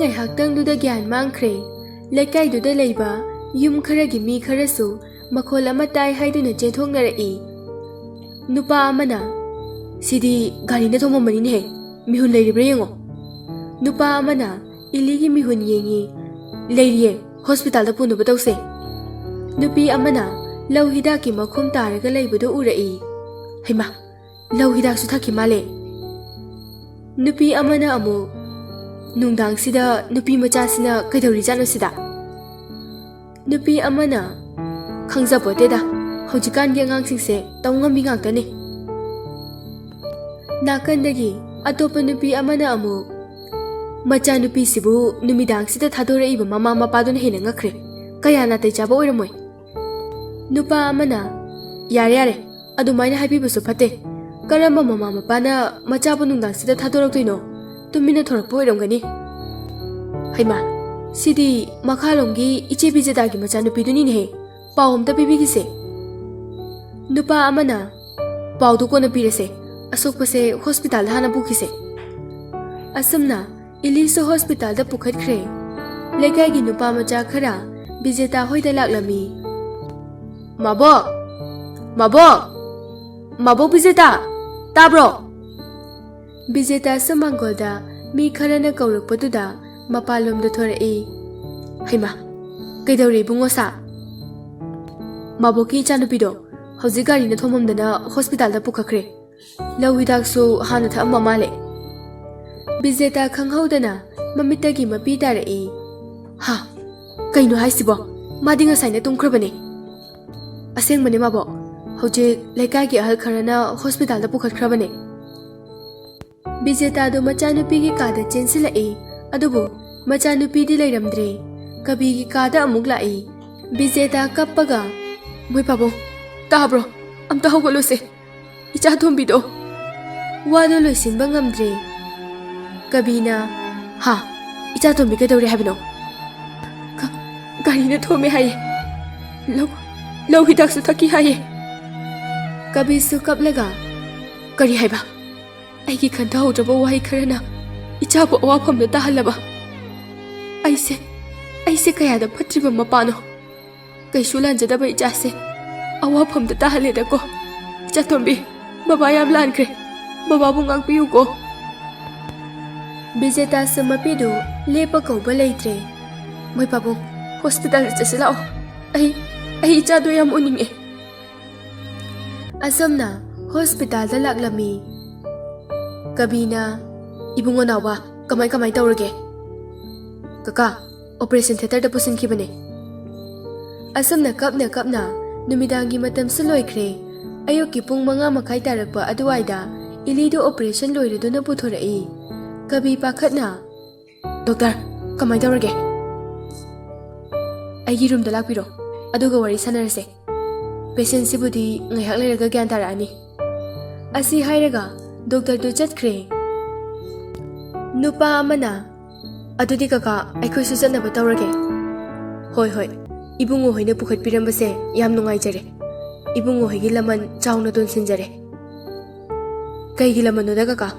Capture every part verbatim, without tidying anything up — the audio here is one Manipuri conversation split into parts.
ꯉꯥꯏꯍꯥꯛꯇꯪꯗꯨꯗ ꯒ꯭ꯌꯥꯟ ꯃꯥꯡꯈ꯭ꯔꯦ꯫ ꯂꯩꯀꯥꯏꯗꯨꯗ ꯂꯩꯕ ꯌꯨꯝ ꯈꯔꯒꯤ ꯃꯤ ꯈꯔꯁꯨ ꯃꯈꯣꯜ ꯑꯃ ꯇꯥꯏ ꯍꯥꯏꯗꯨꯅ ꯆꯦꯟꯊꯣꯛꯅꯔꯛꯏ꯫ ꯅꯨꯄꯥ ꯑꯃꯅ, "ꯁꯤꯗꯤ ꯒꯥꯔꯤꯅ ꯊꯣꯝꯃꯝꯕꯅꯤꯅꯦꯍꯦ, ꯃꯤꯍꯨꯟ ꯂꯩꯔꯤꯕ꯭ꯔꯥ ꯌꯦꯡꯉꯣ꯫" ꯅꯨꯄꯥ ꯑꯃꯅ ꯏꯂꯤꯒꯤ ꯃꯤꯍꯨꯟ ꯌꯦꯡꯉꯤ꯫ "ꯂꯩꯔꯤꯌꯦ, ꯍꯣꯁꯄꯤꯇꯥꯜꯗ ꯄꯨꯅꯕ ꯇꯧꯁꯦ꯫" ꯅꯨꯄꯤ ꯑꯃꯅ ꯂꯧ ꯍꯤꯗꯥꯛꯀꯤ ꯃꯈꯨꯝ ꯇꯥꯔꯒ ꯂꯩꯕꯗꯨ ꯎꯔꯛꯏ꯫ "ꯍꯩꯃꯥ, ꯂꯧ ꯍꯤꯗꯥꯛꯁꯨ ꯊꯛꯈꯤ ꯃꯥꯜꯂꯦ꯫" ꯅꯨꯄꯤ ꯑꯃꯅ ꯑꯃꯨꯛ, "ꯅꯨꯡꯗꯥꯡꯁꯤꯗ ꯅꯨꯄꯤ ꯃꯆꯥꯁꯤꯅ ꯀꯩꯗꯧꯔꯤꯖꯥꯠꯅꯣ ꯁꯤꯗ?" ꯅꯨꯄꯤ ꯑꯃꯅ, "ꯈꯪꯖꯄꯣꯠꯇꯦꯗ, ꯍꯧꯖꯤꯛꯀꯥꯟꯒꯤ ꯑꯉꯥꯡꯁꯤꯡꯁꯦ ꯇꯧ ꯉꯝꯕꯤ ꯉꯥꯛꯇꯅꯤ꯫" ꯅꯥꯀꯟꯗꯒꯤ ꯑꯇꯣꯞꯄ ꯅꯨꯄꯤ ꯑꯃꯅ ꯑꯃꯨꯛ, "ꯃꯆꯥꯅꯨꯄꯤꯁꯤꯕꯨ ꯅꯨꯃꯤꯗꯥꯡꯁꯤꯗ ꯊꯥꯗꯣꯔꯛꯏꯕ ꯃꯃꯥ ꯃꯄꯥꯗꯨꯅ ꯍꯦꯟꯅ ꯉꯛꯈ꯭ꯔꯦ꯫ ꯀꯌꯥ ꯅꯥꯇꯩ ꯆꯥꯕ ꯑꯣꯏꯔꯝꯃꯣꯏ꯫" ꯅꯨꯄꯥ ꯑꯃꯅ, "ꯌꯥꯔꯦ, ꯌꯥꯔꯦ, ꯑꯗꯨꯃꯥꯏꯅ ꯍꯥꯏꯕꯤꯕꯁꯨ ꯐꯠꯇꯦ꯫ ꯀꯔꯝꯕ ꯃꯃꯥ ꯃꯄꯥꯅ ꯃꯆꯥꯕꯨ ꯅꯨꯡꯗꯥꯡꯁꯤꯗ ꯊꯥꯗꯣꯔꯛꯇꯣꯏꯅꯣ? ꯇꯨꯃꯤꯟꯅ ꯊꯣꯔꯛꯄ ꯑꯣꯏꯔꯝꯒꯅꯤ꯫" "ꯍꯩꯃꯥ, ꯁꯤꯗꯤ ꯃꯈꯥꯂꯣꯝꯒꯤ ꯏꯆꯦ ꯕꯤꯖꯦꯇꯥꯒꯤ ꯃꯆꯥꯅꯨꯄꯤꯗꯨꯅꯤꯅꯦꯍꯦ꯫ ꯄꯥꯎ ꯑꯝꯇ ꯄꯤꯕꯤꯈꯤꯁꯦ꯫" ꯅꯨꯄꯥ ꯑꯃꯅ, "ꯄꯥꯎꯗꯨ ꯀꯣꯟꯅ ꯄꯤꯔꯁꯦ, ꯑꯁꯣꯛꯄꯁꯦ ꯍꯣꯁꯄꯤꯇꯥꯜꯗ ꯍꯥꯟꯅ ꯄꯨꯈꯤꯁꯦ꯫" ꯑꯁꯨꯝꯅ ꯏꯂꯤꯁꯨ ꯍꯣꯁꯄꯤꯇꯥꯜꯗ ꯄꯨꯈꯠꯈ꯭ꯔꯦ꯫ ꯂꯩꯀꯥꯏꯒꯤ ꯅꯨꯄꯥ ꯃꯆꯥ ꯈꯔ ꯕꯤꯖꯦꯇꯥ ꯍꯣꯏꯗ ꯂꯥꯛꯂꯝꯃꯤ꯫ "ꯃꯥꯕꯣꯛ! ꯃꯥꯕꯣꯛ! ꯃꯥꯕꯣꯛ ꯕꯤꯖꯦꯇꯥ! ꯇꯥꯕ꯭ꯔꯣ?" ꯕꯤꯖꯦꯇꯥꯁꯨ ꯃꯥꯡꯒꯣꯜꯗ ꯃꯤ ꯈꯔꯅ ꯀꯧꯔꯛꯄꯗꯨꯗ ꯃꯄꯥꯟꯂꯣꯝꯗ ꯊꯣꯔꯛꯏ꯫ "ꯍꯩꯃꯥ, ꯀꯩꯗꯧꯔꯦ ꯏꯕꯨꯡꯉꯣ ꯁꯥ?" "ꯃꯥꯕꯣꯛꯀꯤ ꯏꯆꯥꯅꯨꯄꯤꯗꯣ ꯍꯧꯖꯤꯛ ꯒꯥꯔꯤꯅ ꯊꯣꯝꯃꯝꯗꯅ ꯍꯣꯁꯄꯤꯇꯥꯜꯗ ꯄꯨꯈꯠꯈ꯭ꯔꯦ꯫ ꯂꯧ ꯍꯤꯗꯥꯛꯁꯨ ꯍꯥꯟꯅ ꯊꯛꯑꯝꯕ ꯃꯥꯜꯂꯦ꯫" ꯕꯤꯖꯦꯇꯥ ꯈꯪꯍꯧꯗꯅ ꯃꯃꯤꯠꯇꯒꯤ ꯃꯄꯤ ꯇꯥꯔꯛꯏ꯫ "ꯍꯥ? ꯀꯩꯅꯣ ꯍꯥꯏꯁꯤꯕꯣ? ꯃꯥꯗꯤ ꯉꯁꯥꯏꯅ ꯇꯨꯝꯈ꯭ꯔꯕꯅꯦ꯫" "ꯑꯁꯦꯡꯕꯅꯦ ꯃꯥꯕꯣꯛ, ꯍꯧꯖꯤꯛ ꯂꯩꯀꯥꯏꯒꯤ ꯑꯍꯜ ꯈꯔꯅ ꯍꯣꯁꯄꯤꯇꯥꯜꯗ ꯄꯨꯈꯠꯈ꯭ꯔꯕꯅꯦ꯫" ꯕꯤꯖꯦꯇꯥꯗꯨ ꯃꯆꯥꯅꯨꯄꯤꯒꯤ ꯀꯥꯗ ꯆꯦꯟꯁꯤꯜꯂꯛꯏ꯫ ꯑꯗꯨꯕꯨ ꯃꯆꯥꯅꯨꯄꯤꯗꯤ ꯂꯩꯔꯝꯗ꯭ꯔꯦ꯫ ꯀꯕꯤꯒꯤ ꯀꯥꯗ ꯑꯃꯨꯛ ꯂꯥꯛꯏ꯫ ꯕꯤꯖꯦꯇꯥ ꯀꯞꯄꯒ, "ꯃꯣꯏ ꯄꯥꯕꯨꯡ, ꯇꯥꯕ꯭ꯔꯣ? ꯑꯝꯇ ꯍꯧꯒꯠꯂꯨꯁꯦ꯫ ꯏꯆꯥ ꯇꯣꯝꯕꯤꯗꯣ꯫" ꯋꯥꯗꯣ ꯂꯣꯏꯁꯤꯟꯕ ꯉꯝꯗ꯭ꯔꯦ꯫ ꯀꯕꯤꯅ, "ꯍꯥ? ꯏꯆꯥ ꯇꯣꯝꯕꯤ ꯀꯩꯗꯧꯔꯦ ꯍꯥꯏꯕꯅꯣ?" "ꯒ-, ꯒꯥꯔꯤꯅ ꯊꯣꯝꯃꯦ ꯍꯥꯏꯌꯦ꯫ ꯂꯧ, ꯂꯧ ꯍꯤꯗꯥꯛꯁꯨ ꯊꯛꯈꯤ ꯍꯥꯏꯌꯦ꯫" ꯀꯕꯤꯁꯨ ꯀꯞꯂꯒ, "ꯀꯔꯤ ꯍꯥꯏꯕ? ꯑꯩꯒꯤ ꯈꯟꯊꯍꯧꯗ꯭ꯔꯕ ꯋꯥꯍꯩ ꯈꯔꯅ ꯏꯆꯥꯕꯨ ꯑꯋꯥꯐꯝꯗ ꯇꯥꯍꯜꯂꯕ꯫" ꯑꯩꯁꯦ ꯑꯩꯁꯦ ꯀꯌꯥꯗ ꯐꯠꯇ꯭ꯔꯤꯕ ꯃꯄꯥꯅꯣ꯫ ꯀꯩꯁꯨ ꯂꯥꯟꯖꯗꯕ ꯏꯆꯥꯁꯦ ꯑꯋꯥꯐꯝꯗ ꯇꯥꯍꯜꯂꯦꯗꯀꯣ꯫ ꯏꯆꯥꯇꯣꯝꯕꯤ, ꯕꯕꯥ ꯌꯥꯝ ꯂꯥꯟꯈ꯭ꯔꯦ꯫ ꯕꯕꯥꯕꯨ ꯉꯥꯛꯄꯤꯌꯨꯀꯣ꯫ ꯕꯤꯖꯦꯇꯥꯁꯨ ꯃꯄꯤꯗꯨ ꯂꯦꯞꯄ ꯀꯧꯕ ꯂꯩꯇ꯭ꯔꯦ꯫ ꯃꯣꯏ ꯄꯥꯕꯨꯡ, ꯍꯣꯁꯄꯤꯇꯥꯜꯗ ꯆꯠꯁꯤ ꯂꯥꯛꯑꯣ꯫ ꯑꯩ ꯑꯩ ꯏꯆꯥꯗꯣ ꯌꯥꯝ ꯎꯅꯤꯡꯉꯦ꯫ ꯑꯁꯨꯝꯅ ꯍꯣꯁꯄꯤꯇꯥꯜꯗ ꯂꯥꯛꯂꯝꯃꯤ꯫ ꯀꯕꯤꯅ, "ꯏꯕꯨꯡꯉꯣ ꯅꯥꯎꯕ, ꯀꯃꯥꯏ ꯀꯃꯥꯏ ꯇꯧꯔꯒꯦ?" "ꯀꯀꯥ, ꯑꯣꯄꯔꯦꯁꯟ ꯊꯤꯌꯦꯇꯔꯗ ꯄꯨꯁꯤꯟꯈꯤꯕꯅꯦ꯫" ꯑꯁꯨꯝꯅ ꯀꯞꯅ ꯀꯞꯅ ꯅꯨꯃꯤꯗꯥꯡꯒꯤ ꯃꯇꯝꯁꯨ ꯂꯣꯏꯈ꯭ꯔꯦ꯫ ꯑꯌꯨꯛꯀꯤ ꯄꯨꯡ ꯃꯉꯥ ꯃꯈꯥꯏ ꯇꯥꯔꯛꯄ ꯑꯗꯨꯋꯥꯏꯗ ꯏꯂꯤꯗꯨ ꯑꯣꯄꯔꯦꯁꯟ ꯂꯣꯏꯔꯗꯨꯅ ꯄꯨꯊꯣꯔꯛꯏ꯫ ꯀꯕꯤ ꯄꯥꯈꯠꯅ, "ꯗꯣꯛꯇꯔ, ꯀꯃꯥꯏ ꯇꯧꯔꯒꯦ?" "ꯑꯩꯒꯤ ꯔꯨꯝꯗ ꯂꯥꯛꯄꯤꯔꯣ, ꯑꯗꯨꯒ ꯋꯥꯔꯤ ꯁꯥꯟꯅꯔꯁꯦ꯫ ꯄꯦꯁꯦꯟꯁꯤꯕꯨꯗꯤ ꯉꯥꯏꯍꯥꯛ ꯂꯩꯔꯒ ꯒ꯭ꯌꯥꯟ ꯇꯥꯔꯛꯑꯅꯤ꯫" ꯑꯁꯤ ꯍꯥꯏꯔꯒ ꯗꯣꯛꯇꯔꯗꯨ ꯆꯠꯈ꯭ꯔꯦ꯫ ꯅꯨꯄꯥ ꯑꯃꯅ, "ꯑꯗꯨꯗꯤ ꯀꯀꯥ, ꯑꯩꯈꯣꯏꯁꯨ ꯆꯠꯅꯕ ꯇꯧꯔꯒꯦ꯫" "ꯍꯣꯏ, ꯍꯣꯏ, ꯏꯕꯨꯡꯉꯣ ꯍꯣꯏꯅ ꯄꯨꯈꯠꯄꯤꯔꯝꯕꯁꯦ ꯌꯥꯝ ꯅꯨꯡꯉꯥꯏꯖꯔꯦ꯫ ꯏꯕꯨꯡꯉꯣ ꯍꯣꯏꯒꯤ ꯂꯃꯟ ꯆꯥꯎꯅ ꯇꯣꯟꯁꯤꯟꯖꯔꯦ꯫" "ꯀꯩꯒꯤ ꯂꯃꯟꯅꯣꯗ ꯀꯀꯥ,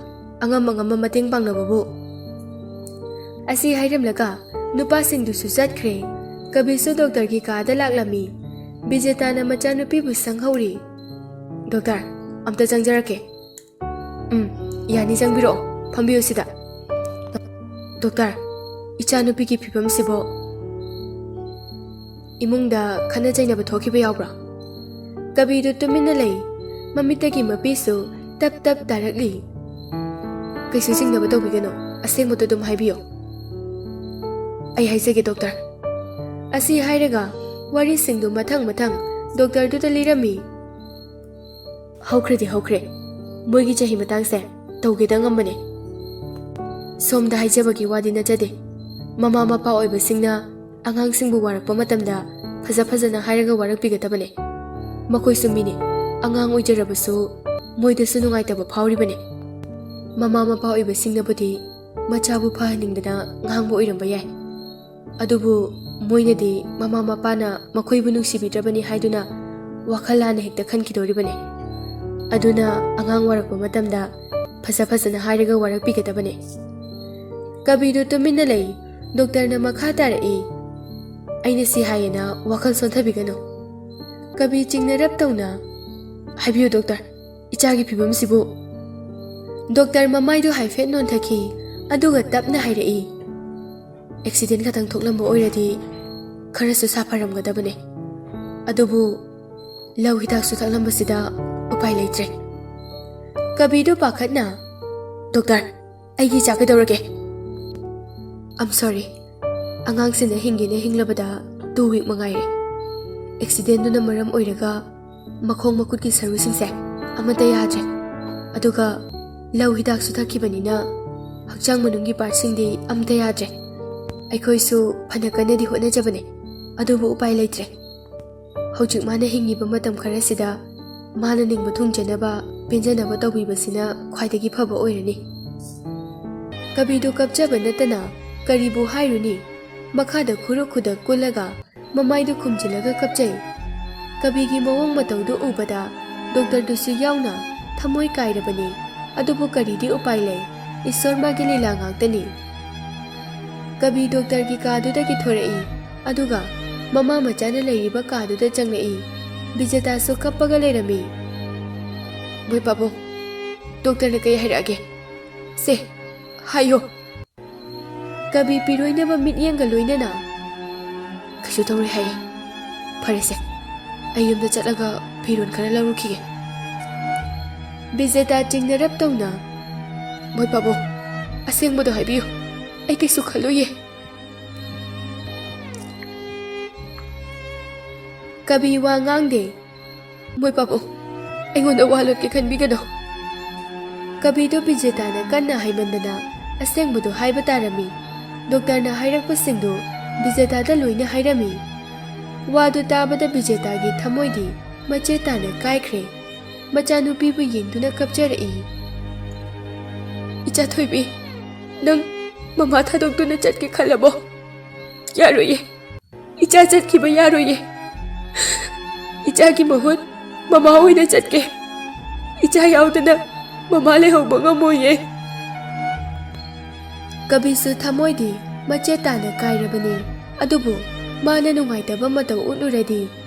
ꯑꯉꯝ ꯑꯉꯝꯕ ꯃꯇꯦꯡ ꯄꯥꯡꯅꯕꯕꯨ꯫" ꯑꯁꯤ ꯍꯥꯏꯔꯝꯂꯒ ꯅꯨꯄꯥꯁꯤꯡꯗꯨꯁꯨ ꯆꯠꯈ꯭ꯔꯦ꯫ ꯀꯕꯤꯁꯨ ꯗꯣꯛꯇꯔꯒꯤ ꯀꯥꯗ ꯂꯥꯛꯂꯝꯃꯤ꯫ ꯕꯤꯖꯦꯇꯥꯅ ꯃꯆꯥꯅꯨꯄꯤꯕꯨ ꯁꯪꯍꯧꯔꯤ꯫ "ꯗꯣꯛꯇꯔ, ꯑꯝꯇ ꯆꯪꯖꯔꯛꯀꯦ꯫" "ꯎꯝ, ꯌꯥꯅꯤ, ꯆꯪꯕꯤꯔꯛꯑꯣ, ꯐꯝꯕꯤꯌꯨ ꯁꯤꯗ꯫" "ꯗꯣꯛꯇꯔ, ꯏꯆꯥꯅꯨꯄꯤꯒꯤ ꯐꯤꯕꯝꯁꯤꯕꯣ ꯏꯃꯨꯡꯗ ꯈꯠꯅ ꯆꯩꯅꯕ ꯊꯣꯛꯈꯤꯕ ꯌꯥꯎꯕ꯭ꯔꯥ?" ꯀꯕꯤꯗꯨ ꯇꯨꯃꯤꯟꯅ ꯂꯩ꯫ ꯃꯃꯤꯠꯇꯒꯤ ꯃꯄꯤꯁꯨ ꯇꯞ ꯇꯞ ꯇꯥꯔꯛꯂꯤ꯫ "ꯀꯩꯁꯨ ꯆꯤꯡꯅꯕ ꯇꯧꯕꯤꯒꯅꯨ, ꯑꯁꯦꯡꯕꯗꯨ ꯑꯗꯨꯝ ꯍꯥꯏꯕꯤꯌꯨ꯫" "ꯑꯩ ꯍꯥꯏꯖꯒꯦ, ꯗꯣꯛꯇꯔ꯫" ꯑꯁꯤ ꯍꯥꯏꯔꯒ ꯋꯥꯔꯤꯁꯤꯡꯗꯨ ꯃꯊꯪ ꯃꯊꯪ ꯗꯣꯛꯇꯔꯗꯨꯗ ꯂꯤꯔꯝꯃꯤ꯫ "ꯍꯧꯈ꯭ꯔꯗꯤ ꯍꯧꯈ꯭ꯔꯦ꯫ ꯃꯣꯏꯒꯤ ꯆꯍꯤ ꯃꯇꯥꯡꯁꯦ ꯇꯧꯒꯦꯗ ꯉꯝꯕꯅꯦ꯫ ꯁꯣꯝꯗ ꯍꯥꯏꯖꯕꯒꯤ ꯋꯥꯗꯤ ꯅꯠꯆꯗꯦ꯫ ꯃꯃꯥ ꯃꯄꯥ ꯑꯣꯏꯕꯁꯤꯡꯅ ꯑꯉꯥꯡꯁꯤꯡꯕꯨ ꯋꯥꯔꯛꯄ ꯃꯇꯝꯗ ꯐꯖ ꯐꯖꯅ ꯍꯥꯏꯔꯒ ꯋꯥꯔꯛꯄꯤꯒꯗꯕꯅꯦ꯫ ꯃꯈꯣꯏꯁꯨ ꯃꯤꯅꯤ, ꯑꯉꯥꯡ ꯑꯣꯏꯖꯔꯕꯁꯨ ꯃꯣꯏꯗꯁꯨ ꯅꯨꯡꯉꯥꯏꯇꯕ ꯐꯥꯎꯔꯤꯕꯅꯦ꯫ ꯃꯃꯥ ꯃꯄꯥ ꯑꯣꯏꯕꯁꯤꯡꯅꯕꯨꯗꯤ ꯃꯆꯥꯕꯨ ꯐꯍꯟꯅꯤꯡꯗꯅ ꯉꯥꯡꯕ ꯑꯣꯏꯔꯝꯕ ꯌꯥꯏ꯫ ꯑꯗꯨꯕꯨ ꯃꯣꯏꯅꯗꯤ ꯃꯃꯥ ꯃꯄꯥꯅ ꯃꯈꯣꯏꯕꯨ ꯅꯨꯡꯁꯤꯕꯤꯗ꯭ꯔꯕꯅꯤ ꯍꯥꯏꯗꯨꯅ ꯋꯥꯈꯜ ꯂꯥꯟꯅ ꯍꯦꯛꯇ ꯈꯟꯈꯤꯗꯣꯔꯤꯕꯅꯤ꯫ ꯑꯗꯨꯅ ꯑꯉꯥꯡ ꯋꯥꯔꯛꯄ ꯃꯇꯝꯗ ꯐꯖ ꯐꯖꯅ ꯍꯥꯏꯔꯒ ꯋꯥꯔꯛꯄꯤꯒꯗꯕꯅꯤ꯫" ꯀꯕꯤꯗꯨ ꯇꯨꯃꯤꯟꯅ ꯂꯩ꯫ ꯗꯣꯛꯇꯔꯅ ꯃꯈꯥ ꯇꯥꯔꯛꯏ, "ꯑꯩꯅ ꯁꯤ ꯍꯥꯏꯌꯦꯅ ꯋꯥꯈꯜ ꯁꯣꯟꯊꯕꯤꯒꯅꯨ꯫" ꯀꯕꯤ ꯆꯤꯡꯅꯔꯞ ꯇꯧꯅ, "ꯍꯥꯏꯕꯤꯌꯨ ꯗꯣꯛꯇꯔ, ꯏꯆꯥꯒꯤ ꯐꯤꯕꯝꯁꯤꯕꯨ?" ꯗꯣꯛꯇꯔ ꯃꯃꯥꯏꯗꯨ ꯍꯥꯏꯐꯦꯠ ꯅꯣꯟꯊꯈꯤ, ꯑꯗꯨꯒ ꯇꯞꯅ ꯍꯥꯏꯔꯛꯏ, "ꯑꯦꯛꯁꯤꯗꯦꯟ ꯈꯛꯇꯪ ꯊꯣꯛꯂꯝꯕ ꯑꯣꯏꯔꯗꯤ ꯈꯔꯁꯨ ꯁꯥꯐꯔꯝꯒꯗꯕꯅꯦ, ꯑꯗꯨꯕꯨ ꯂꯧ ꯍꯤꯗꯥꯛꯁꯨ ꯊꯛꯂꯝꯕꯁꯤꯗ ꯎꯄꯥꯏ ꯂꯩꯇ꯭ꯔꯦ꯫" ꯀꯕꯤꯗꯨ ꯄꯥꯈꯠꯅ, "ꯗꯣꯛꯇꯔ, ꯑꯩꯒꯤ ꯏꯆꯥ ꯀꯩꯗꯧꯔꯒꯦ?" "ꯑꯝ ꯁꯣꯔꯤ, ꯑꯉꯥꯡꯁꯤꯅ ꯍꯤꯡꯒꯦꯅ ꯍꯤꯡꯂꯕꯗ ꯇꯨ ꯋꯤꯛ ꯃꯉꯥꯏꯔꯦ꯫ ꯑꯦꯛꯁꯤꯗꯦꯟꯗꯨꯅ ꯃꯔꯝ ꯑꯣꯏꯔꯒ ꯃꯈꯣꯡ ꯃꯈꯨꯠꯀꯤ ꯁꯔꯨꯁꯤꯡꯁꯦ ꯑꯃꯠꯇ ꯌꯥꯗ꯭ꯔꯦ꯫ ꯑꯗꯨꯒ ꯂꯧ ꯍꯤꯗꯥꯛꯁꯨ ꯊꯛꯈꯤꯕꯅꯤꯅ ꯍꯛꯆꯥꯡ ꯃꯅꯨꯡꯒꯤ ꯄꯥꯔꯠꯁꯤꯡꯗꯤ ꯑꯃꯠꯇ ꯌꯥꯗ꯭ꯔꯦ꯫ ꯑꯩꯈꯣꯏꯁꯨ ꯐꯅ ꯀꯟꯅꯗꯤ ꯍꯣꯠꯅꯖꯕꯅꯦ, ꯑꯗꯨꯕꯨ ꯎꯄꯥꯏ ꯂꯩꯇ꯭ꯔꯦ꯫ ꯍꯧꯖꯤꯛ ꯃꯥꯅ ꯍꯤꯡꯉꯤꯕ ꯃꯇꯝ ꯈꯔꯁꯤꯗ ꯃꯥꯅ ꯅꯤꯡꯕ ꯊꯨꯡꯖꯅꯕ, ꯄꯦꯟꯖꯅꯕ ꯇꯧꯕꯤꯕꯁꯤꯅ ꯈ꯭ꯋꯥꯏꯗꯒꯤ ꯐꯕ ꯑꯣꯏꯔꯅꯤ꯫" ꯀꯕꯤꯗꯨ ꯀꯞꯆꯕ ꯅꯠꯇꯅ ꯀꯔꯤꯕꯨ ꯍꯥꯏꯔꯨꯅꯤ? ꯃꯈꯥꯗ ꯈꯨꯔꯨ ꯈꯨꯗꯛ ꯀꯨꯜꯂꯒ ꯃꯃꯥꯏꯗꯨ ꯈꯨꯝꯖꯤꯜꯂꯒ ꯀꯞꯆꯩ꯫ ꯀꯕꯤꯒꯤ ꯃꯑꯣꯡ ꯃꯇꯧꯗꯨ ꯎꯕꯗ ꯗꯣꯛꯇꯔꯗꯨꯁꯨ ꯌꯥꯎꯅ ꯊꯃꯣꯏ ꯀꯥꯏꯔꯕꯅꯤ꯫ ꯑꯗꯨꯕꯨ ꯀꯔꯤꯗꯤ ꯎꯄꯥꯏ ꯂꯩ? ꯏꯁꯣꯔ ꯃꯥꯒꯤ ꯂꯤꯂꯥ ꯉꯥꯛꯇꯅꯤ꯫ ꯀꯕꯤ ꯗꯣꯛꯇꯔꯒꯤ ꯀꯥꯗꯨꯗꯒꯤ ꯊꯣꯔꯛꯏ, ꯑꯗꯨꯒ ꯃꯃꯥ ꯃꯆꯥꯅ ꯂꯩꯔꯤꯕ ꯀꯥꯗꯨꯗ ꯆꯪꯂꯛꯏ꯫ ꯕꯤꯖꯦꯇꯥꯁꯨ ꯀꯞꯄꯒ ꯂꯩꯔꯝꯃꯤ꯫ "ꯃꯣꯏ ꯄꯥꯕꯨꯡ, ꯗꯣꯛꯇꯔꯅ ꯀꯩ ꯍꯥꯏꯔꯛꯑꯒꯦ? ꯁꯦ, ꯍꯥꯏꯌꯣ꯫" ꯀꯕꯤ ꯄꯤꯔꯣꯏꯅꯕ ꯃꯤꯠꯌꯦꯡꯒ ꯂꯣꯏꯅꯅ, "ꯀꯩꯁꯨ ꯇꯧꯔꯣꯏ ꯍꯥꯏꯌꯦ꯫ ꯐꯔꯦꯁꯦ, ꯑꯩ ꯌꯨꯝꯗ ꯆꯠꯂꯒ ꯐꯤꯔꯣꯜ ꯈꯔ ꯂꯧꯔꯨꯈꯤꯒꯦ꯫" ꯕꯤꯖꯦꯇꯥ ꯆꯤꯡꯅꯔꯞ ꯇꯧꯅ, "ꯃꯣꯏ ꯄꯥꯕꯨꯡ, ꯑꯁꯦꯡꯕꯗꯣ ꯍꯥꯏꯕꯤꯌꯨ, ꯑꯩ ꯀꯩꯁꯨ ꯈꯜꯂꯨꯏꯌꯦ꯫" ꯀꯕꯤ ꯋꯥ ꯉꯥꯡꯗꯦ꯫ "ꯃꯣꯏ ꯄꯥꯕꯨꯡ, ꯑꯩꯉꯣꯟꯗ ꯋꯥ ꯂꯣꯠꯀꯦ ꯈꯟꯕꯤꯒꯅꯨ꯫" ꯀꯕꯤꯗꯣ ꯕꯤꯖꯦꯇꯥꯅ ꯀꯟꯅ ꯍꯥꯏꯃꯟꯗꯅ ꯑꯁꯦꯡꯕꯗꯣ ꯍꯥꯏꯕ ꯇꯥꯔꯝꯃꯤ꯫ ꯗꯣꯛꯇꯔꯅ ꯍꯥꯏꯔꯛꯄꯁꯤꯡꯗꯨ ꯕꯤꯖꯦꯇꯥꯗ ꯂꯣꯏꯅ ꯍꯥꯏꯔꯝꯃꯤ꯫ ꯋꯥꯗꯨ ꯇꯥꯕꯗ ꯕꯤꯖꯦꯇꯥꯒꯤ ꯊꯃꯣꯏꯗꯤ ꯃꯆꯦꯠ ꯇꯥꯅ ꯀꯥꯏꯈ꯭ꯔꯦ꯫ ꯃꯆꯥꯅꯨꯄꯤꯕꯨ ꯌꯦꯡꯗꯨꯅ ꯀꯞꯆꯔꯛꯏ꯫ "ꯏꯆꯥ ꯊꯣꯏꯕꯤ, ꯅꯪ ꯃꯃꯥ ꯊꯥꯗꯣꯛꯇꯨꯅ ꯆꯠꯀꯦ ꯈꯜꯂꯕꯣ? ꯌꯥꯔꯣꯏꯌꯦ꯫ ꯏꯆꯥ ꯆꯠꯈꯤꯕ ꯌꯥꯔꯣꯏꯌꯦ꯫ ꯏꯆꯥꯒꯤ ꯃꯍꯨꯠ ꯃꯃꯥ ꯑꯣꯏꯅ ꯆꯠꯀꯦ꯫ ꯏꯆꯥ ꯌꯥꯎꯗꯅ ꯃꯃꯥ ꯂꯩꯍꯧꯕ ꯉꯝꯃꯣꯏꯌꯦ꯫" ꯀꯕꯤꯁꯨ ꯊꯃꯣꯏꯗꯤ ꯃꯆꯦꯠ ꯇꯥꯅ ꯀꯥꯏꯔꯕꯅꯤ꯫ ꯑꯗꯨꯕꯨ ꯃꯥꯅ ꯅꯨꯡꯉꯥꯏꯇꯕ ꯃꯇꯧ ꯎꯠꯂꯨꯔꯗꯤ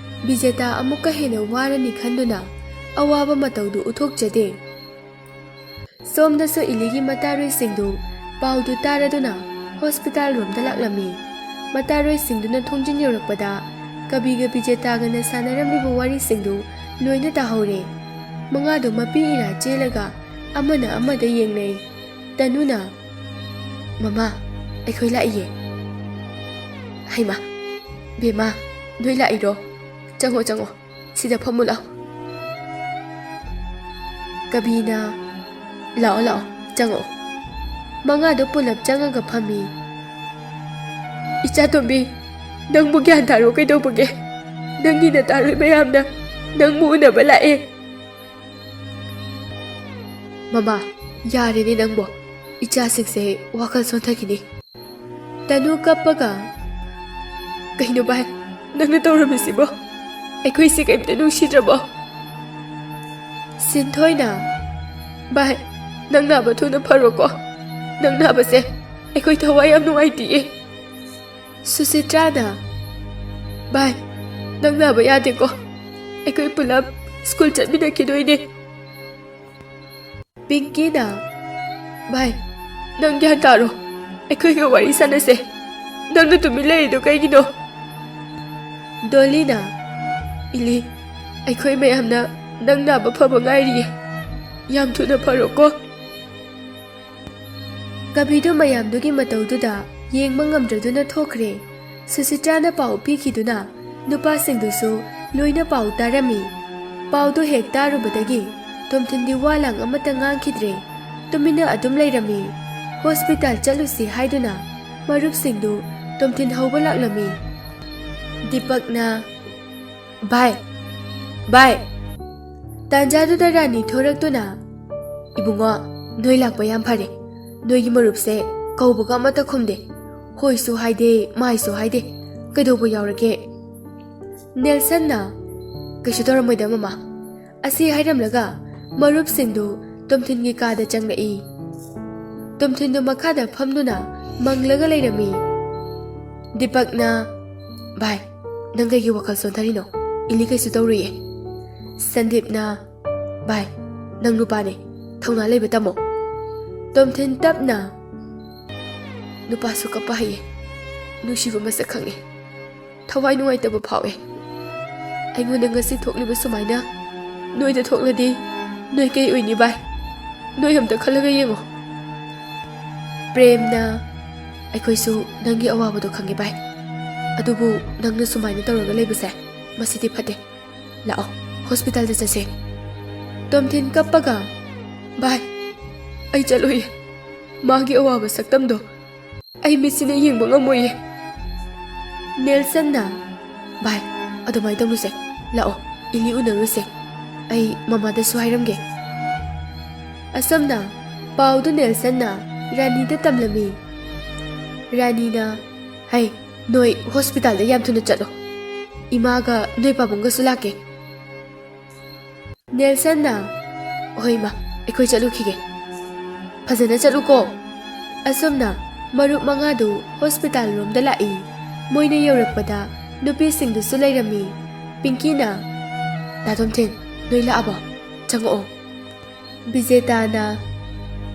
ꯕꯤꯖꯦꯇꯥ ꯑꯃꯨꯛꯀ ꯍꯦꯟꯅ ꯋꯥꯔꯅꯤ ꯈꯟꯗꯨꯅ ꯑꯋꯥꯕ ꯃꯇꯧꯗꯨ ꯎꯠꯊꯣꯛꯆꯗꯦ꯫ ꯁꯣꯝꯗꯁꯨ ꯏꯂꯤꯒꯤ ꯃꯇꯥꯔꯣꯏꯁꯤꯡꯗꯨ ꯄꯥꯎꯗꯨ ꯇꯥꯔꯗꯨꯅ ꯍꯣꯁꯄꯤꯇꯥꯜ ꯔꯣꯝꯗ ꯂꯥꯛꯂꯝꯃꯤ꯫ ꯃꯇꯥꯔꯣꯏꯁꯤꯡꯗꯨꯅ ꯊꯣꯡꯖꯤꯟ ꯌꯧꯔꯛꯄꯗ ꯀꯕꯤꯒ ꯕꯤꯖꯦꯇꯥꯒꯅ ꯁꯥꯟꯅꯔꯝꯂꯤꯕ ꯋꯥꯔꯤꯁꯤꯡꯗꯨ ꯂꯣꯏꯅ ꯇꯥꯍꯧꯔꯦ꯫ ꯃꯉꯥꯗꯨ ꯃꯄꯤ ꯏꯔꯥ ꯆꯦꯜꯂꯒ ꯑꯃꯅ ꯑꯃꯗ ꯌꯦꯡꯅꯩ꯫ ꯇꯅꯨꯅ, "ꯃꯃꯥ, ꯑꯩꯈꯣꯏ ꯂꯥꯛꯏꯌꯦ꯫" "ꯍꯩꯃꯥ, ꯕꯦꯝꯃ, ꯅꯣꯏ ꯂꯥꯛꯏꯔꯣ? ꯆꯪꯉꯣ, ꯆꯪꯉꯣ, ꯁꯤꯗ ꯐꯝꯃꯨ ꯂꯥꯎ꯫" ꯀꯕꯤꯅ, "ꯂꯥꯛꯑꯣ, ꯂꯥꯛꯑꯣ, ꯆꯪꯉꯛꯑꯣ꯫" ꯃꯉꯥꯗꯣ ꯄꯨꯂꯞ ꯆꯪꯉꯒ ꯐꯝꯃꯤ꯫ "ꯏꯆꯥ ꯇꯣꯝꯕꯤ, ꯅꯪꯕꯨ ꯒ꯭ꯌꯥꯟ ꯇꯥꯔꯣ, ꯀꯩꯗꯧꯕꯒꯦ? ꯅꯪꯒꯤ ꯅꯇꯥꯔꯣꯏ ꯃꯌꯥꯝꯅ ꯅꯪꯕꯨ ꯎꯅꯕ ꯂꯥꯛꯑꯦ꯫" "ꯃꯃꯥ, ꯌꯥꯔꯦꯅꯦ ꯅꯪꯕꯣ, ꯏꯆꯥꯁꯤꯡꯁꯦ ꯋꯥꯈꯜ ꯁꯣꯟꯊꯈꯤꯅꯤ꯫" ꯇꯅꯨ ꯀꯞꯄꯒ, "ꯀꯩꯅꯣ ꯚꯥꯏ, ꯅꯪꯅ ꯇꯧꯔꯝꯃꯤꯁꯤꯕꯣ? ꯑꯩꯈꯣꯏꯁꯦ ꯀꯩꯝꯇ ꯅꯨꯡꯁꯤꯗ꯭ꯔꯕꯣ?" ꯁꯤꯟꯊꯣꯏꯅ, "ꯚꯥꯏ, ꯅꯪ ꯅꯥꯕ ꯊꯨꯅ ꯐꯔꯣꯀꯣ꯫ ꯅꯪ ꯅꯥꯕꯁꯦ ꯑꯩꯈꯣꯏ ꯊꯋꯥꯏ ꯌꯥꯝ ꯅꯨꯡꯉꯥꯏꯇꯤꯌꯦ꯫" ꯁꯨꯁꯤꯇ꯭ꯔꯥꯅ, "ꯚꯥꯏ, ꯅꯪ ꯅꯥꯕ ꯌꯥꯗꯦꯀꯣ꯫ ꯑꯩꯈꯣꯏ ꯄꯨꯂꯞ ꯁ꯭ꯀꯨꯜ ꯆꯠꯃꯤꯟꯅꯈꯤꯗꯣꯏꯅꯦ꯫" ꯄꯤꯡꯀꯤꯅ, "ꯚꯥꯏ, ꯅꯪ ꯒ꯭ꯌꯥꯟ ꯇꯥꯔꯣ꯫ ꯑꯩꯈꯣꯏꯒ ꯋꯥꯔꯤ ꯁꯥꯟꯅꯁꯦ꯫ ꯅꯪꯅ ꯇꯨꯃꯤꯟ ꯂꯩꯔꯤꯗꯣ ꯀꯩꯒꯤꯅꯣ?" ꯗꯣꯂꯤꯅ, "ꯏꯂꯤ, ꯑꯩꯈꯣꯏ ꯃꯌꯥꯝꯅ ꯅꯪ ꯅꯥꯕ ꯐꯕ ꯉꯥꯏꯔꯤꯌꯦ꯫ ꯌꯥꯝ ꯊꯨꯅ ꯐꯔꯣꯀꯣ꯫" ꯀꯕꯤꯗꯨ ꯃꯌꯥꯝꯗꯨꯒꯤ ꯃꯇꯧꯗꯨꯗ ꯌꯦꯡꯕ ꯉꯝꯗ꯭ꯔꯗꯨꯅ ꯊꯣꯛꯈ꯭ꯔꯦ꯫ ꯁꯨꯁꯤꯇ꯭ꯔꯥꯅ ꯄꯥꯎ ꯄꯤꯈꯤꯗꯨꯅ ꯅꯨꯄꯥꯁꯤꯡꯗꯨꯁꯨ ꯂꯣꯏꯅ ꯄꯥꯎ ꯇꯥꯔꯝꯃꯤ꯫ ꯄꯥꯎꯗꯨ ꯍꯦꯛ ꯇꯥꯔꯨꯕꯗꯒꯤ ꯇꯣꯝꯊꯤꯟꯗꯤ ꯋꯥ ꯂꯥꯡ ꯑꯃꯠꯇ ꯉꯥꯡꯈꯤꯗ꯭ꯔꯦ꯫ ꯇꯨꯃꯤꯟꯅ ꯑꯗꯨꯝ ꯂꯩꯔꯝꯃꯤ꯫ ꯍꯣꯁꯄꯤꯇꯥꯜ ꯆꯠꯂꯨꯁꯤ ꯍꯥꯏꯗꯨꯅ ꯃꯔꯨꯞꯁꯤꯡꯗꯨ ꯇꯣꯝꯊꯤꯟ ꯍꯧꯕ ꯂꯥꯛꯂꯝꯃꯤ꯫ ꯗꯤꯄꯛꯅ, "ꯚꯥꯏ, ꯚꯥꯏ!" ꯇꯥꯟꯖꯥꯗꯨꯗ ꯔꯥꯅꯤ ꯊꯣꯔꯛꯇꯨꯅ, "ꯏꯕꯨꯡꯉꯣ, ꯅꯣꯏ ꯂꯥꯛꯄ ꯌꯥꯝ ꯐꯔꯦ꯫ ꯅꯣꯏꯒꯤ ꯃꯔꯨꯞꯁꯦ ꯀꯧꯕꯒ ꯑꯃꯠꯇ ꯈꯨꯝꯗꯦ꯫ ꯍꯣꯏꯁꯨ ꯍꯥꯏꯗꯦ, ꯃꯥꯏꯁꯨ ꯍꯥꯏꯗꯦ꯫ ꯀꯩꯗꯧꯕ ꯌꯥꯎꯔꯒꯦ?" ꯅꯦꯜꯁꯟꯅ, "ꯀꯩꯁꯨ ꯇꯧꯔꯝꯃꯣꯏꯗ, ꯃꯃꯥ꯫" ꯑꯁꯤ ꯍꯥꯏꯔꯝꯂꯒ ꯃꯔꯨꯞꯁꯤꯡꯗꯨ ꯇꯣꯝꯊꯤꯟꯒꯤ ꯀꯥꯗ ꯆꯪꯂꯛꯏ꯫ ꯇꯣꯝꯊꯤꯟꯗꯨ ꯃꯈꯥꯗ ꯐꯝꯗꯨꯅ ꯃꯪꯂꯒ ꯂꯩꯔꯝꯃꯤ꯫ ꯗꯤꯄꯛꯅ, "ꯚꯥꯏ, ꯅꯪ ꯀꯩꯒꯤ ꯋꯥꯈꯜ ꯁꯣꯟꯊꯔꯤꯅꯣ? ꯏꯂꯤ ꯀꯩꯁꯨ ꯇꯧꯔꯨꯏꯌꯦ꯫" ꯁꯟꯗꯤꯞꯅ, "ꯚꯥꯏ, ꯅꯪ ꯅꯨꯄꯥꯅꯦ, ꯊꯧꯅꯥ ꯂꯩꯕ ꯇꯝꯃꯣ꯫" ꯇꯣꯝꯊꯤꯟ ꯇꯞꯅ, "ꯅꯨꯄꯥꯁꯨ ꯀꯞꯄ ꯍꯩꯌꯦ, ꯅꯨꯡꯁꯤꯕ ꯃꯁꯛ ꯈꯪꯉꯦ꯫ ꯊꯋꯥꯏ ꯅꯨꯡꯉꯥꯏꯇꯕ ꯐꯥꯎꯑꯦ꯫ ꯑꯩꯉꯣꯟꯗ ꯉꯁꯤ ꯊꯣꯛꯂꯤꯕ ꯁꯨꯃꯥꯏꯅ ꯅꯣꯏꯗ ꯊꯣꯛꯂꯗꯤ ꯅꯣꯏ ꯀꯩ ꯑꯣꯏꯅꯤ ꯚꯥꯏ? ꯅꯣꯏ ꯑꯝꯇ ꯈꯜꯂꯒ ꯌꯦꯡꯉꯣ꯫" ꯄ꯭ꯔꯦꯝꯅ, "ꯑꯩꯈꯣꯏꯁꯨ ꯅꯪꯒꯤ ꯑꯋꯥꯕꯗꯣ ꯈꯪꯉꯦ ꯚꯥꯏ, ꯑꯗꯨꯕꯨ ꯅꯪꯅ ꯁꯨꯃꯥꯏꯅ ꯇꯧꯔꯒ ꯂꯩꯕꯁꯦ ꯃꯁꯤꯗꯤ ꯐꯠꯇꯦ꯫ ꯂꯥꯛꯑꯣ, ꯍꯣꯁꯄꯤꯇꯥꯜꯗ ꯆꯠꯁꯦ꯫" ꯇꯣꯝꯊꯤꯟ ꯀꯞꯄꯒ, "ꯚꯥꯏ, ꯑꯩ ꯆꯠꯂꯣꯏꯌꯦ꯫ ꯃꯥꯒꯤ ꯑꯋꯥꯕ ꯁꯛꯇꯝꯗꯣ ꯑꯩ ꯃꯤꯠꯁꯤꯅ ꯌꯦꯡꯕ ꯉꯝꯃꯣꯏꯌꯦ꯫" ꯅꯦꯜꯁꯟꯅ, "ꯚꯥꯏ, ꯑꯗꯨꯃꯥꯏꯅ ꯇꯧꯅꯨꯁꯦ꯫ ꯂꯥꯛꯑꯣ, ꯏꯂꯤ ꯎꯅꯔꯨꯁꯦ꯫ ꯑꯩ ꯃꯃꯥꯗꯁꯨ ꯍꯥꯏꯔꯝꯒꯦ꯫" ꯑꯁꯨꯝꯅ ꯄꯥꯎꯗꯨ ꯅꯦꯜꯁꯟꯅ ꯔꯥꯅꯤꯗ ꯇꯝꯂꯝꯃꯤ꯫ ꯔꯥꯅꯤꯅ, "ꯍꯩ, ꯅꯣꯏ ꯍꯣꯁꯄꯤꯇꯥꯜꯗ ꯌꯥꯝ ꯊꯨꯅ ꯆꯠꯂꯣ꯫ ꯏꯃꯥꯒ ꯅꯣꯏ ꯄꯥꯕꯨꯡꯒꯁꯨ ꯂꯥꯛꯀꯦ꯫" ꯅꯦꯜꯁꯟꯅ, "ꯍꯣꯏ ꯏꯃꯥ, ꯑꯩꯈꯣꯏ ꯆꯠꯂꯨꯈꯤꯒꯦ꯫ ꯐꯖꯅ ꯆꯠꯂꯨꯀꯣ꯫" ꯑꯁꯨꯝꯅ ꯃꯔꯨꯞ ꯃꯉꯥꯗꯨ ꯍꯣꯁꯄꯤꯇꯥꯜ ꯔꯣꯝꯗ ꯂꯥꯛꯏ꯫ ꯃꯣꯏꯅ ꯌꯧꯔꯛꯄꯗ ꯅꯨꯄꯤꯁꯤꯡꯗꯨꯁꯨ ꯂꯩꯔꯝꯃꯤ꯫ ꯄꯤꯡꯀꯤꯅ, "ꯗꯥ ꯇꯣꯝꯊꯤꯟ, ꯅꯣꯏ ꯂꯥꯛꯑꯕꯣ? ꯆꯪꯉꯛꯑꯣ꯫" ꯕꯤꯖꯦꯇꯥꯅ,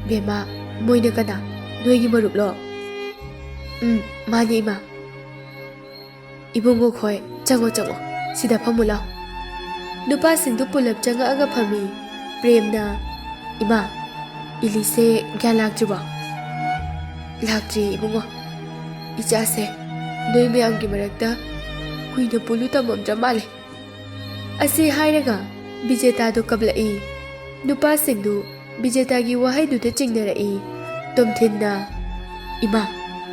"ꯕꯦꯝꯃ, ꯃꯣꯏꯅ ꯀꯅꯥ? ꯅꯣꯏꯒꯤ ꯃꯔꯨꯞꯂꯣ?" "ꯎꯝ, ꯃꯥꯅꯤ ꯏꯃꯥ꯫" "ꯏꯕꯨꯡꯉꯣ ꯈꯣꯏ, ꯆꯪꯉꯣ, ꯆꯪꯉꯣ, ꯁꯤꯗ ꯐꯝꯃꯨ ꯂꯥꯎ꯫" ꯅꯨꯄꯥꯁꯤꯡꯗꯨ ꯄꯨꯂꯞ ꯆꯪꯉꯛꯑꯒ ꯐꯝꯃꯤ꯫ ꯄ꯭ꯔꯦꯝꯅ, "ꯏꯃꯥ, ꯏꯂꯤꯁꯦ ꯒ꯭ꯌꯥꯟ ꯂꯥꯛꯇ꯭ꯔꯤꯕꯣ?" "ꯂꯥꯛꯇ꯭ꯔꯤ ꯏꯕꯨꯡꯉꯣ꯫ ꯏꯆꯥꯁꯦ ꯅꯣꯏ ꯃꯌꯥꯝꯒꯤ ꯃꯔꯛꯇ ꯀꯨꯏꯅ ꯄꯨꯂꯨ ꯇꯝꯃꯝꯗ꯭ꯔ ꯃꯥꯜꯂꯦ꯫" ꯑꯁꯤ ꯍꯥꯏꯔꯒ ꯕꯤꯖꯦꯇꯥꯗꯨ ꯀꯞꯂꯛꯏ꯫ ꯅꯨꯄꯥꯁꯤꯡꯗꯨ ꯕꯤꯖꯦꯇꯥꯒꯤ ꯋꯥꯍꯩꯗꯨꯗ ꯆꯤꯡꯅꯔꯛꯏ꯫ ꯇꯣꯝꯊꯤꯟꯅ, "ꯏꯃꯥ,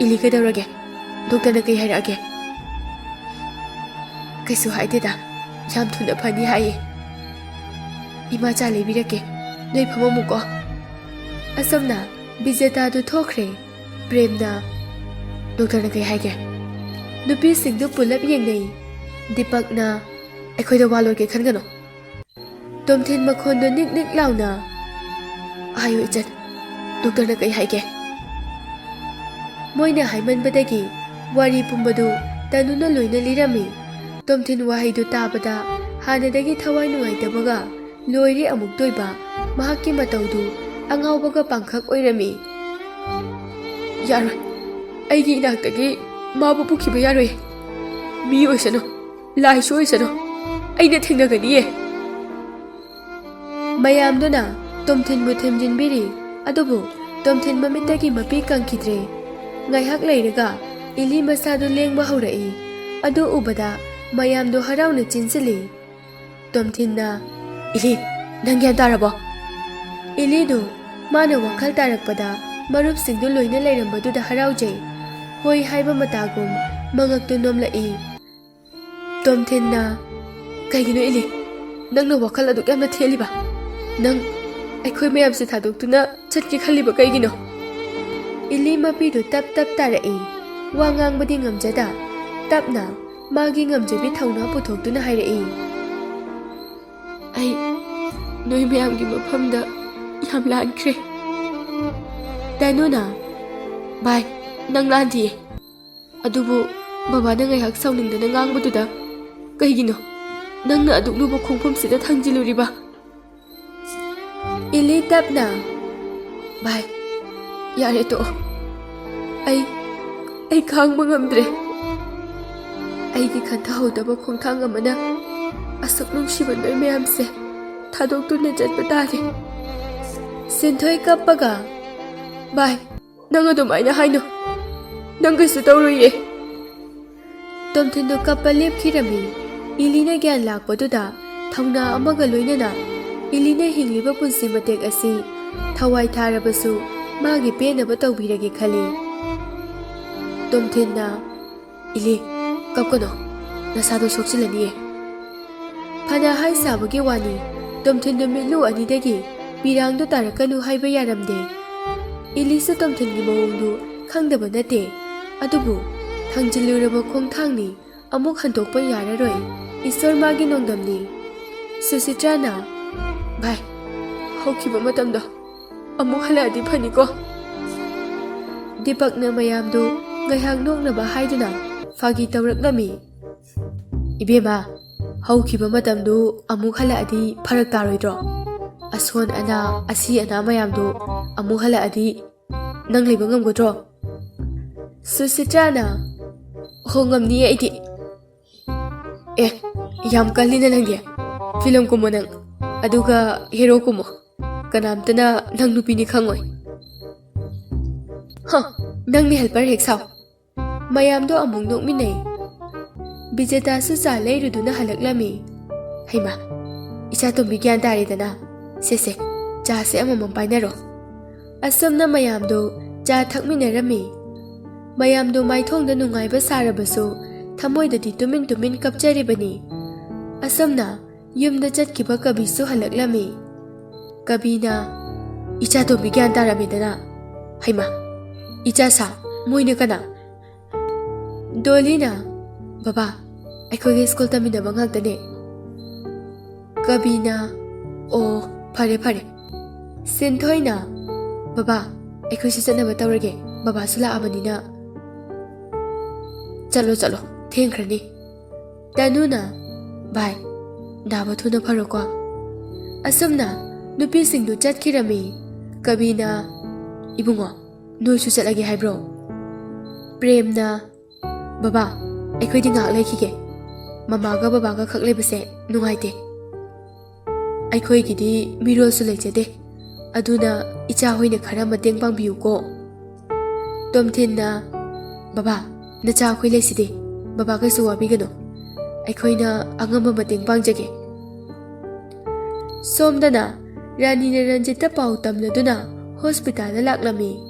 ꯏꯂꯤ ꯀꯩꯗꯧꯔꯒꯦ? ꯗꯣꯛꯇꯔꯅ ꯀꯩ ꯍꯥꯏꯔꯛꯑꯒꯦ?" "ꯀꯩꯁꯨ ꯍꯥꯏꯗꯦꯗ, ꯌꯥꯝ ꯊꯨꯅ ꯐꯅꯤ ꯍꯥꯏꯌꯦ꯫ ꯏꯃꯥ ꯆꯥ ꯂꯩꯕꯤꯔꯛꯀꯦ, ꯅꯣꯏ ꯐꯝꯃꯝꯃꯨꯀꯣ꯫" ꯑꯁꯨꯝꯅ ꯕꯤꯖꯦꯇꯥꯗꯨ ꯊꯣꯛꯈ꯭ꯔꯦ꯫ ꯄ꯭ꯔꯦꯝꯅ, "ꯗꯣꯛꯇꯔꯅ ꯀꯩ ꯍꯥꯏꯒꯦ?" ꯅꯨꯄꯤꯁꯤꯡꯗꯨ ꯄꯨꯂꯞ ꯌꯦꯡꯅꯩ꯫ ꯗꯤꯄꯛꯅ, "ꯑꯩꯈꯣꯏꯗ ꯋꯥ ꯂꯣꯠꯀꯦ ꯈꯟꯒꯅꯨ꯫" ꯇꯣꯝꯊꯤꯟ ꯃꯈꯣꯟꯗꯣ ꯅꯤꯛ ꯅꯤꯛ ꯂꯥꯎꯅ, "ꯍꯥꯏꯌꯨ ꯏꯆꯟ, ꯗꯣꯛꯇꯔꯅ ꯀꯩ ꯍꯥꯏꯒꯦ?" ꯃꯣꯏꯅ ꯍꯥꯏꯃꯟꯕꯗꯒꯤ ꯋꯥꯔꯤ ꯄꯨꯝꯕꯗꯨ ꯇꯅꯨꯅ ꯂꯣꯏꯅ ꯂꯤꯔꯝꯃꯤ꯫ ꯇꯣꯝꯊꯤꯟ ꯋꯥꯍꯩꯗꯨ ꯇꯥꯕꯗ ꯍꯥꯟꯅꯗꯒꯤ ꯊꯋꯥꯏ ꯅꯨꯡꯉꯥꯏꯇꯕꯒ ꯂꯣꯏꯔꯦ ꯑꯃꯨꯛꯇꯣꯏꯕ ꯃꯍꯥꯛꯀꯤ ꯃꯇꯧꯗꯨ ꯑꯉꯥꯎꯕꯒ ꯄꯥꯡꯈꯛ ꯑꯣꯏꯔꯝꯃꯤ꯫ "ꯌꯥꯔꯣꯏ, ꯑꯩꯒꯤ ꯏꯅꯥꯛꯇꯒꯤ ꯃꯥꯕꯨ ꯄꯨꯈꯤꯕ ꯌꯥꯔꯣꯏ꯫ ꯃꯤ ꯑꯣꯏꯁꯅꯨ, ꯂꯥꯏꯁꯨ ꯑꯣꯏꯁꯅꯨ, ꯑꯩꯅ ꯊꯦꯡꯅꯒꯅꯤꯌꯦ!" ꯃꯌꯥꯝꯗꯨꯅ ꯇꯣꯝꯊꯤꯟꯕꯨ ꯊꯦꯝꯖꯤꯟꯕꯤꯔꯤ꯫ ꯑꯗꯨꯕꯨ ꯇꯣꯝꯊꯤꯟ ꯃꯃꯤꯠꯇꯒꯤ ꯃꯄꯤ ꯀꯪꯈꯤꯗ꯭ꯔꯦ꯫ ꯉꯥꯏꯍꯥꯛ ꯂꯩꯔꯒ ꯏꯂꯤ ꯃꯁꯥꯗꯨ ꯂꯦꯡꯕ ꯍꯧꯔꯛꯏ꯫ ꯑꯗꯨ ꯎꯕꯗ ꯃꯌꯥꯝꯗꯨ ꯍꯔꯥꯎꯅ ꯆꯦꯟꯁꯤꯜꯂꯤ꯫ ꯇꯣꯝꯊꯤꯟꯅ, "ꯏꯂꯤ, ꯅꯪ ꯒ꯭ꯌꯥꯟ ꯇꯥꯔꯕꯣ?" ꯏꯂꯤꯗꯨ ꯃꯥꯅ ꯋꯥꯈꯜ ꯇꯥꯔꯛꯄꯗ ꯃꯔꯨꯞꯁꯤꯡꯗꯨ ꯂꯣꯏꯅ ꯂꯩꯔꯝꯕꯗꯨꯗ ꯍꯔꯥꯎꯖꯩ꯫ ꯍꯣꯏ ꯍꯥꯏꯕ ꯃꯇꯥꯒꯨꯝ ꯃꯉꯛꯇꯨ ꯅꯣꯝꯂꯛꯏ꯫ ꯇꯣꯝꯊꯤꯟꯅ, "ꯀꯩꯒꯤꯅꯣ ꯏꯂꯤ, ꯅꯪꯅ ꯋꯥꯈꯜ ꯑꯗꯨꯛ ꯌꯥꯝꯅ ꯊꯦꯠꯂꯤꯕ? ꯅꯪ ꯑꯩꯈꯣꯏ ꯃꯌꯥꯝꯁꯦ ꯊꯥꯗꯣꯛꯇꯨꯅ ꯆꯠꯀꯦ ꯈꯜꯂꯤꯕ ꯀꯩꯒꯤꯅꯣ?" ꯏꯂꯤ ꯃꯄꯤꯗꯨ ꯇꯞ ꯇꯞ ꯇꯥꯔꯛꯏ꯫ ꯋꯥ ꯉꯥꯡꯕꯗꯤ ꯉꯝꯖꯗ, ꯇꯞꯅ ꯃꯥꯒꯤ ꯉꯝꯖꯕꯤ ꯊꯧꯅꯥ ꯄꯨꯊꯣꯛꯇꯨꯅ ꯍꯥꯏꯔꯛꯏ꯫ "ꯑꯩ ꯅꯣꯏ ꯃꯌꯥꯝꯒꯤ ꯃꯐꯝꯗ ꯌꯥꯝ ꯂꯥꯟꯈ꯭ꯔꯦ꯫" ꯇꯅꯨꯅ, "ꯚꯥꯏ, ꯅꯪ ꯂꯥꯟꯗꯤꯌꯦ꯫ ꯑꯗꯨꯕꯨ ꯕꯕꯥꯅ ꯉꯥꯏꯍꯥꯛ ꯁꯥꯎꯅꯤꯡꯗꯅ ꯉꯥꯡꯕꯗꯨꯗ ꯀꯩꯒꯤꯅꯣ ꯅꯪꯅ ꯑꯗꯨꯛ ꯂꯨꯕ ꯈꯣꯡꯐꯝꯁꯤꯗ ꯊꯥꯡꯖꯤꯜꯂꯨꯔꯤꯕ?" ꯏꯂꯤ ꯇꯞꯅ, "ꯚꯥꯏ, ꯌꯥꯔꯦ ꯇꯣꯛꯑꯣ꯫ ꯑꯩ, ꯑꯩ ꯈꯥꯡꯕ ꯉꯝꯗ꯭ꯔꯦ꯫ ꯑꯩꯒꯤ ꯈꯟꯊꯍꯧꯗꯕ ꯈꯣꯡꯊꯥꯡ ꯑꯃꯅ ꯑꯁꯨꯛ ꯅꯨꯡꯁꯤꯕ ꯅꯣꯏ ꯃꯌꯥꯝꯁꯦ ꯊꯥꯗꯣꯛꯇꯨꯅ ꯆꯠꯄ ꯇꯥꯔꯦ꯫" ꯁꯤꯟꯊꯣꯏ ꯀꯞꯄꯒ, "ꯚꯥꯏ, ꯅꯪ ꯑꯗꯨꯃꯥꯏꯅ ꯍꯥꯏꯅꯨ꯫ ꯅꯪ ꯀꯩꯁꯨ ꯇꯧꯔꯣꯏꯌꯦ꯫" ꯇꯣꯝꯊꯤꯟꯗꯨ ꯀꯞꯄ ꯂꯦꯞꯈꯤꯔꯝꯃꯤ꯫ ꯏꯂꯤꯅ ꯒ꯭ꯌꯥꯟ ꯂꯥꯛꯄꯗꯨꯗ ꯊꯧꯅꯥ ꯑꯃꯒ ꯂꯣꯏꯅꯅ ꯏꯂꯤꯅ ꯍꯤꯡꯂꯤꯕ ꯄꯨꯟꯁꯤ ꯃꯇꯦꯛ ꯑꯁꯤ ꯊꯋꯥꯏ ꯊꯥꯔꯕꯁꯨ ꯃꯥꯒꯤ ꯄꯦꯟꯅꯕ ꯇꯧꯕꯤꯔꯒꯦ ꯈꯜꯂꯤ꯫ ꯇꯣꯝꯊꯤꯟꯅ, "ꯏꯂꯤ, ꯀꯞꯀꯅꯣ, ꯅꯁꯥꯗꯣ ꯁꯣꯛꯆꯤꯜꯂꯅꯤꯌꯦ꯫" ꯐꯅ ꯍꯥꯏ ꯁꯥꯕꯒꯤ ꯋꯥꯅꯤ, ꯇꯣꯝꯊꯤꯟꯗꯨ ꯃꯤꯠꯂꯨ ꯑꯅꯤꯗꯒꯤ ꯄꯤꯔꯥꯡꯗꯨ ꯇꯥꯔꯛꯀꯅꯨ ꯍꯥꯏꯕ ꯌꯥꯔꯝꯗꯦ꯫ ꯏꯂꯤꯁꯨ ꯇꯣꯝꯊꯤꯟꯒꯤ ꯃꯑꯣꯡꯗꯨ ꯈꯪꯗꯕ ꯅꯠꯇꯦ꯫ ꯑꯗꯨꯕꯨ ꯊꯥꯡꯖꯤꯜꯂꯨꯔꯕ ꯈꯣꯡꯊꯥꯡꯅꯤ, ꯑꯃꯨꯛ ꯍꯟꯗꯣꯛꯄ ꯌꯥꯔꯔꯣꯏ꯫ ꯏꯁꯣꯔ ꯃꯥꯒꯤ ꯅꯣꯡꯗꯝꯅꯤ꯫ ꯁꯨꯁꯤꯇ꯭ꯔꯥꯅ, "ꯚꯥꯏ, ꯍꯧꯈꯤꯕ ꯃꯇꯝꯗꯣ ꯑꯃꯨꯛ ꯍꯜꯂꯛꯑꯗꯤ ꯐꯅꯤꯀꯣ?" ꯗꯤꯄꯛꯅ ꯃꯌꯥꯝꯗꯨ ꯉꯥꯏꯍꯥꯛ ꯅꯣꯛꯅꯕ ꯍꯥꯏꯗꯨꯅ ꯐꯥꯒꯤ ꯇꯧꯔꯛꯂꯝꯃꯤ꯫ "ꯏꯕꯦꯝꯃ, ꯍꯧꯈꯤꯕ ꯃꯇꯝꯗꯨ ꯑꯃꯨꯛ ꯍꯜꯂꯛꯑꯗꯤ ꯐꯔꯛ ꯇꯥꯔꯣꯏꯗ꯭ꯔꯣ? ꯑꯁꯣꯟ ꯑꯅꯥ, ꯑꯁꯤ ꯑꯅꯥ ꯃꯌꯥꯝꯗꯨ ꯑꯃꯨꯛ ꯍꯜꯂꯛꯑꯗꯤ ꯅꯪ ꯂꯩꯕ ꯉꯝꯒꯗ꯭ꯔꯣ?" ꯁꯨꯁꯤꯇ꯭ꯔꯥꯅ, "ꯍꯣ, ꯉꯝꯅꯤꯌꯦ ꯑꯩꯗꯤ꯫ ꯑꯦ, ꯌꯥꯝ ꯀꯜꯂꯤꯅ ꯅꯪꯗꯤ꯫ ꯐꯤꯂꯝ ꯀꯨꯝꯃꯣ ꯅꯪ, ꯑꯗꯨꯒ ꯍꯦꯔꯣ ꯀꯨꯝꯃꯣ꯫ ꯀꯅꯥꯝꯇꯅ ꯅꯪ ꯅꯨꯄꯤꯅꯤ ꯈꯪꯉꯣꯏ꯫" "ꯍ, ꯅꯪꯅ ꯍꯦꯜꯄꯔ ꯍꯦꯛ ꯁꯥꯎ꯫" ꯃꯌꯥꯝꯗꯣ ꯑꯃꯨꯛ ꯅꯣꯛꯃꯤꯟꯅꯩ꯫ ꯕꯤꯖꯦꯇꯥꯁꯨ ꯆꯥ ꯂꯩꯔꯨꯗꯨꯅ ꯍꯜꯂꯛꯂꯝꯃꯤ꯫ "ꯍꯩꯃꯥ, ꯏꯆꯥ ꯇꯣꯝꯕꯤ ꯒ꯭ꯌꯥꯟ ꯇꯥꯔꯦꯗꯅ꯫ ꯁꯦ ꯁꯦ, ꯆꯥꯁꯦ ꯑꯃꯃꯝ ꯄꯥꯏꯅꯔꯣ꯫" ꯑꯁꯨꯝꯅ ꯃꯌꯥꯝꯗꯣ ꯆꯥ ꯊꯛꯃꯤꯟꯅꯔꯝꯃꯤ꯫ ꯃꯌꯥꯝꯗꯣ ꯃꯥꯏꯊꯣꯡꯗ ꯅꯨꯡꯉꯥꯏꯕ ꯁꯥꯔꯕꯁꯨ ꯊꯃꯣꯏꯗꯗꯤ ꯇꯨꯃꯤꯟ ꯇꯨꯃꯤꯟ ꯀꯞꯆꯔꯤꯕꯅꯤ꯫ ꯑꯁꯨꯝꯅ ꯌꯨꯝꯗ ꯆꯠꯈꯤꯕ ꯀꯕꯤꯁꯨ ꯍꯜꯂꯛꯂꯝꯃꯤ꯫ ꯀꯕꯤꯅ, "ꯏꯆꯥ ꯇꯣꯝꯕꯤ ꯒ꯭ꯌꯥꯟ ꯇꯥꯔꯝꯃꯦꯗꯅ꯫ ꯍꯩꯃꯥ, ꯏꯆꯥ ꯁꯥ, ꯃꯣꯏꯅ ꯀꯅꯥ?" ꯗꯣꯂꯤꯅ, "ꯕꯕꯥ, ꯑꯩꯈꯣꯏꯒ ꯁ꯭ꯀꯨꯜ ꯇꯝꯃꯤꯟꯅꯕ ꯉꯥꯛꯇꯅꯦ꯫" ꯀꯕꯤꯅ, "ꯑꯣ, ꯐꯔꯦ ꯐꯔꯦ꯫" ꯁꯤꯟꯊꯣꯏꯅ, "ꯕꯕꯥ, ꯑꯩꯈꯣꯏꯁꯨ ꯆꯠꯅꯕ ꯇꯧꯔꯒꯦ, ꯕꯕꯥꯁꯨ ꯂꯥꯛꯑꯕꯅꯤꯅ꯫" "ꯆꯠꯂꯣ ꯆꯠꯂꯣ, ꯊꯦꯡꯈ꯭ꯔꯅꯤ꯫" ꯇꯅꯨꯅ, "ꯚꯥꯏ, ꯅꯥꯕ ꯊꯨꯅ ꯐꯔꯣꯀꯣ꯫" ꯑꯁꯨꯝꯅ ꯅꯨꯄꯤꯁꯤꯡꯗꯨ ꯆꯠꯈꯤꯔꯝꯃꯤ꯫ ꯀꯕꯤꯅ, "ꯏꯕꯨꯡꯉꯣ, ꯅꯣꯏꯁꯨ ꯆꯠꯂꯒꯦ ꯍꯥꯏꯕ꯭ꯔꯣ?" ꯄ꯭ꯔꯦꯝꯅ, "ꯕꯕꯥ, ꯑꯩꯈꯣꯏꯗꯤ ꯉꯥꯏꯍꯥꯛ ꯂꯩꯈꯤꯒꯦ꯫ ꯃꯃꯥꯒ ꯕꯕꯥꯒ ꯈꯛ ꯂꯩꯕꯁꯦ ꯅꯨꯡꯉꯥꯏꯇꯦ꯫ ꯑꯩꯈꯣꯏꯒꯤꯗꯤ ꯃꯤꯔꯣꯜꯁꯨ ꯂꯩꯖꯗꯦ꯫ ꯑꯗꯨꯅ ꯏꯆꯥ ꯍꯣꯏꯅ ꯈꯔ ꯃꯇꯦꯡ ꯄꯥꯡꯕꯤꯌꯨꯀꯣ꯫" ꯇꯣꯝꯊꯤꯟꯅ, "ꯕꯕꯥ, ꯅꯆꯥ ꯑꯩꯈꯣꯏ ꯂꯩꯁꯤꯗꯤ꯫ ꯕꯕꯥ ꯀꯩꯁꯨ ꯋꯥꯕꯤꯒꯅꯨ꯫ ꯑꯩꯈꯣꯏꯅ ꯑꯉꯝꯕ ꯃꯇꯦꯡ ꯄꯥꯡꯖꯒꯦ꯫" ꯁꯣꯝꯗꯅ ꯔꯥꯅꯤꯅ ꯔꯟꯖꯤꯠꯇ ꯄꯥꯎ ꯇꯝꯂꯗꯨꯅ ꯍꯣꯁꯄꯤꯇꯥꯜꯗ ꯂꯥꯛꯂꯝꯃꯤ꯫